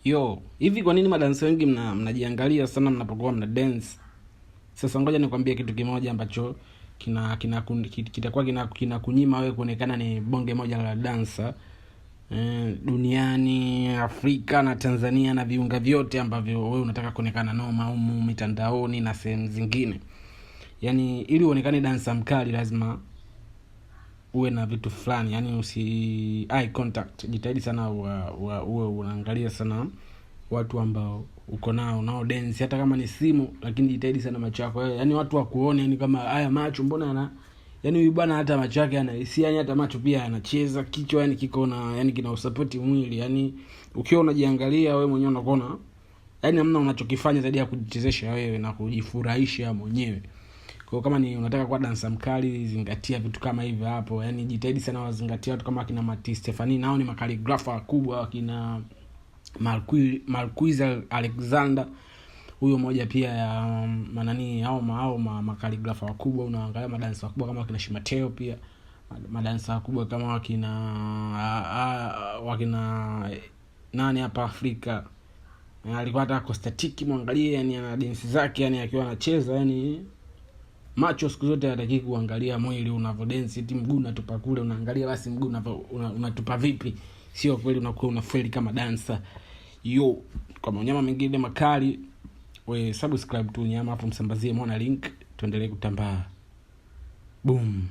Yo, hivi kwa nini madansa wengi mnajiangalia sana mnapokuwa mna dance? Sasa ngoja nikwambie kitu kimoja ambacho kina kina kitakuwa kina kunyima wewe kuonekana ni bonge moja la dansa duniani, Afrika na Tanzania na viunga vyote ambavyo wewe unataka kuonekana noma humu mitandaoni na sehemu zingine. Yaani ili uonekane dansa mkali lazima uwe na vitu fulani, yani usi eye contact. Jitahidi sana uwe unaangalia sana watu ambao uko nao nao dance, hata kama ni simu, lakini jitahidi sana macho yako, yani watu wakuone, yani kama haya macho mbona yana, yani huyu bwana hata macho yake yana hisia, yani hata macho pia yanacheza, kichwa yani kiko na, yani kina usupport mwili, yani ukiwa unajiangalia wewe mwenyewe unakuona yani hamna unachokifanya zaidi ya kujichezesha wewe na kujifurahisha mwenyewe. Kwa kama ni unataka kuwa dansa mkali, zingatia vitu kama hivyo hapo. Yaani jitahidi sana wazingatia watu kama akina Mati Stefani, nao ni makaligrafa wakubwa, wakina Marquis Alexander, huyo moja pia ya manani au ma, makaligrafa wakubwa. Unaangalia madansa wakubwa kama wakina Shimateo, pia madansa wakubwa kama wakina nani hapa Afrika alikuwa hata Costatiki, mwangalie, yani ana densi zake, yani akiwa anacheza, yani macho siku zote hataki kuangalia mwili unavyodensi, eti mguu unatupa kule, unaangalia basi mguu unatupa vipi. Sio kweli, unakuwa unafeli kama dansa. Yo, kwa manyama mengine makali, we subscribe tu nyama hapo, msambazie mwana link, tuendelee kutambaa. Boom.